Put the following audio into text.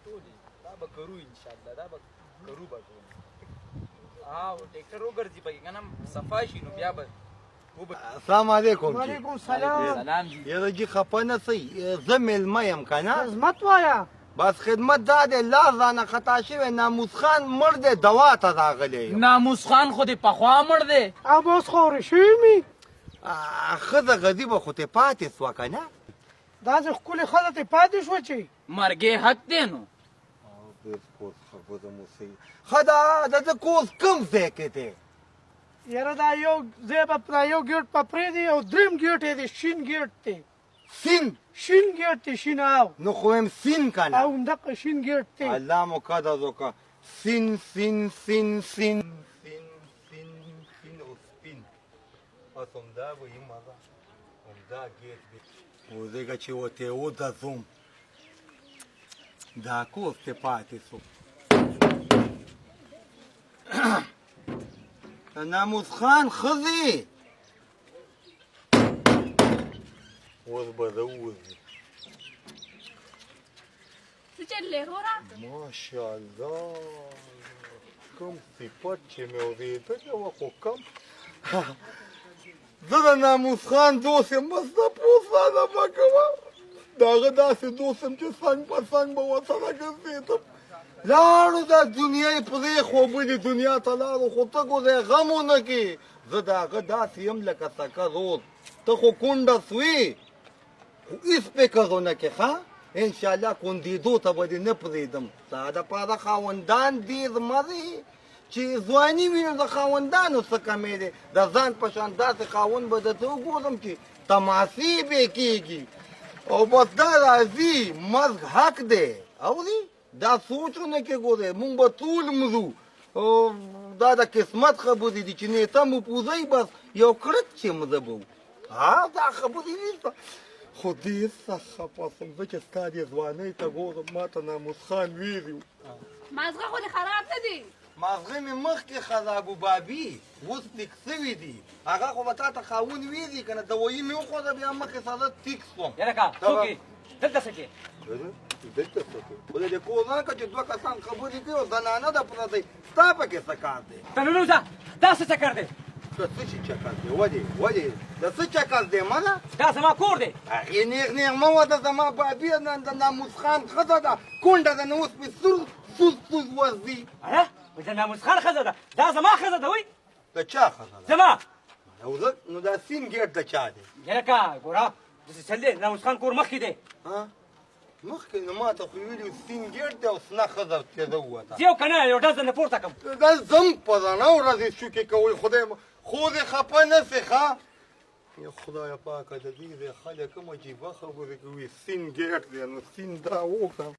ټولې دا به کرو انشاءالله، دا به کرو به ټول. او ټریکټر وګرځي پکې که نه صفا شي، نو بیا به السلام علیکم. وعلیکم سلام. سلام جی. یاره جی خفه نه سئ، زه مېلمه یم که نه. خدمت وایه. بس خدمت دا دی، لاس رانه خطا شوی، ناموس خان مړ دی، دوا ته راغلی یم. ناموس خان خو دې پخوا مړ دی. او اوس خو شوي مي. ښځه غریبه خو ترې پاتې سوه که نه. داسې ښکلې ښځه ترې پاتې شوه چې مرګې حق دی نو. بالکل خبره مو صحیح. ښه دا د ده کور کوم ځای کې دی؟ یاره دا یو ځای به دا یو ګېټ به پرېږدي او دریم ګېټ یې دی، شین ګېټ دی. سین؟ شین ګېټ دی، شین. او نو خو وایم سین که نه. او همدغه شین ګېټ دی. الله مو قدر وکړه. سین سین سین سین سین سین سین او سپین، بس همدا به یې مزه، همدا ګېټ دی. وځېږه چې ورته ودځوم، دا کور ترې پاتې سو. ناموس خان ښځې اوس به زه ووځي. څه چل دی وروره؟ ماشاءالله، کوم صفت چې مې اورېدلی وه خو کم. زه د ناموس خان دوست یم، بس تپوس رانه مه کوه. د هغه داسې دوست یم چې څنګ په څنګ به ورسره ګرځېدم. لاړو دا دنیا یې پرېښوه، بلې دنیا ته لاړو، خو ته ګورې غم ونه کړې. زه د هغه داسې یم لکه سکه رور. ته خو کونډه سوې، خو هېڅ فکر ونه کړې. ښه انشاءالله کندېدو ته به دې نه پرېږدم. ستا دپاره خاوندان ډېر مه دی چې ځواني وي، نو د خاوندانو څه کمی دی؟ د ځان په شان داسې خاوند به درته وګورم چې تماسې به کېږي. او بس دا راځي، مرګ حق دی. اوري دا سوچ ونه کې، ګورې مونږ به ټول مرو. دا د قسمت خبرې دي چې نیته مو پوزئ، بس یو کړک چې مړه به وو. ها دا خبرې دي. خو ډېر سخت خفه سوم زه چې ستا دې ځوانۍ ته ګورم، ما ته ناموس خان ویلي وو. مازغه خو دې خراب نه دي؟ مازغه مې مخکې خراب و بابي، اوس تیک سوي دي. هغه خو به تا ته خاوند ویلي که نه. دوایي مې وخوړه، بیا مخې سره تیک سوم. یاره که څوک یې؟ دلته څه کې؟ دلته څه کې؟ خدای دې کور راکړه چې دوه کسان خبرې کوي او زنانه ده پرته، ستا پکې څه کار دی؟ ته ننوځه، دا څه چکر دی؟ د څه شي چکر دی؟ ولې ولې د څه چکر دی منه؟ دا زما کور دی. هغې نېغ نېغ مه وځه، زما بابي د ناموس خان ښځه ده، کونډه ده، نو اوس پې سور سوز سوز ورځي. اړه د ناموس خان ښځه ده، دا زما ښځه ده. وایي د چا ښځه ده؟ زما. نو دا سین ګېټ د چا دی؟ یاره که ګوره داسې چل دی، ناموس خان کور مخکې دی. مخکې؟ نو ما ته خو ویلي سین ګېټ دی او سنه ښځه ترې ووته. ځې او که نه یو ډز درنه پورته کړم؟ دا ځم، په رڼا ورځ یې شوکې کوئ. خدای خو دې خفه نه سې. ښه یا خدایه پاکه، د دې ځای خلک هم عجیبه خبرې کوي. سین ګېټ دی، نو سین دا وکړه.